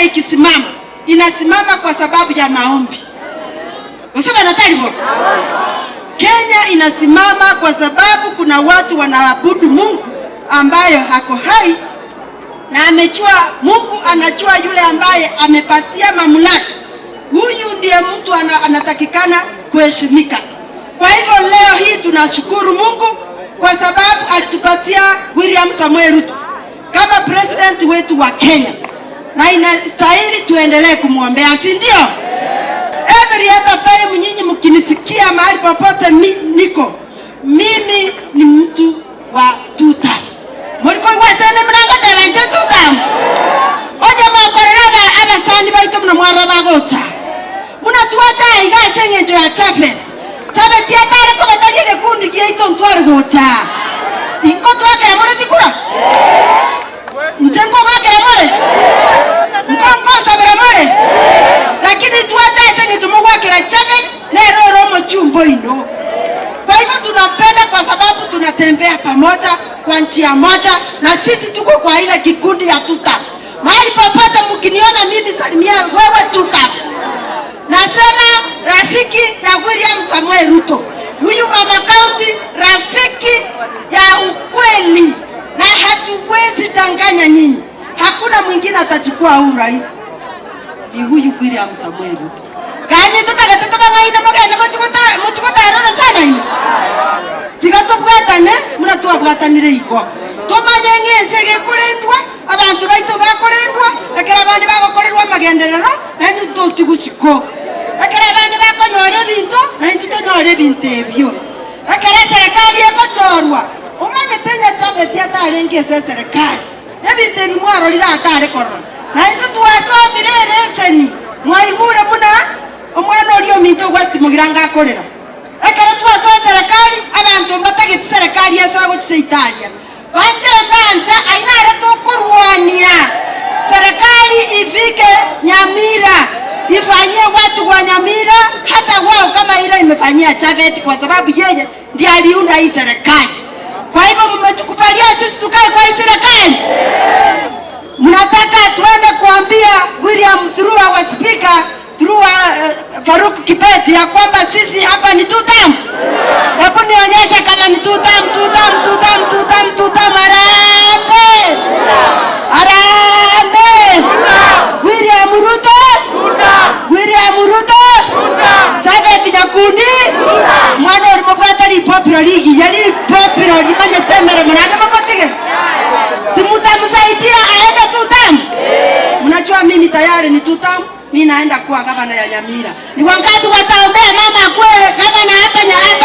Kenya ikisimama inasimama kwa sababu ya maombi. Gose bana tari bo? Kenya inasimama kwa sababu kuna watu wanaabudu Mungu ambayo hako hai na amejua, Mungu anajua yule ambaye amepatia mamlaka. Huyu ndiye mtu ana, anatakikana kuheshimika. Kwa hivyo leo hii tunashukuru Mungu kwa sababu alitupatia William Samoei Ruto kama president wetu wa Kenya, na inastahili tuendelee kumwombea, si ndio? Every other time nyinyi mkinisikia mahali popote mi, niko mimi ni mtu wa tuta murikoigwa sende murangoteba inche tuta onye mokorera abasani baito buna mwarora bagocha buna twacha aiga ase eng'encho ya Jafeth Jafeth atare koba tari egekundi giaito ntware gocha inko twakera more chikura inche nkogakera more nko nkosabera more lakini twacha ase eng'encho mogwakera Jafeth nere ore omochumba oino. Kwa hivyo tunampenda kwa sababu tunatembea pamoja kwa njia moja, na sisi tuko kwa ile kikundi ya tuta. Mahali popote mkiniona mimi, salimia wewe tuta. Nasema rafiki ya William Samoei Ruto, huyu mama county, rafiki ya ukweli, na hatuwezi danganya nyinyi. Hakuna mwingine atachukua huu rais, ni huyu William Samoei Ruto. Kani totagete tobang'aine mogende mochigotarora sana ime tiga tobwatane buna twabwatanire igo tomanye ng'a ense egekorendwa abanto baito bakorendwa ekero abande bagokorerwa amagenderero naintwe totigwe isiko ekero abande bakonyora ebinto naintwe tonyore ebinto ebio ekero eserekari egochorwa omanyete ng'a Japhet atarenge ase eserekari Ebinto ebi mwarorire atare korora, na intwe twasomire ereseni, mwaigure buna omwana oria ominto West Mugirango akorera. Ekero twasoa eserekari, abanto mbatageti serekari esoe gochia Italia. Banche mbancha, ayio naro tokorwania serikali ifike Nyamira ifanyie watu wa Nyamira hata wao kama ile imefanyia Japhet kwa sababu yeye ndiye aliunda hii serikali. Kwa hivyo mmetukubalia sisi tukae kwa hii serikali? Mnataka tuende kuambia William through our speaker through our, uh, Faruk Kibet ya kwamba sisi hapa ni two term? Hebu nionyeshe kama ni two term, two term, two term, two term, two term. Harambee! Harambee! William Ruto! William Ruto! Japhet Nyakundi! Mwana oria mobwate ripopiro rigiya, ripopiro rimanyete emeremo naende momotige. Simutamsaidia aende two term? Mnajua mimi tayari ni two term, mi naenda kuwa gavana ya Nyamira. Ni wangapi wataombea?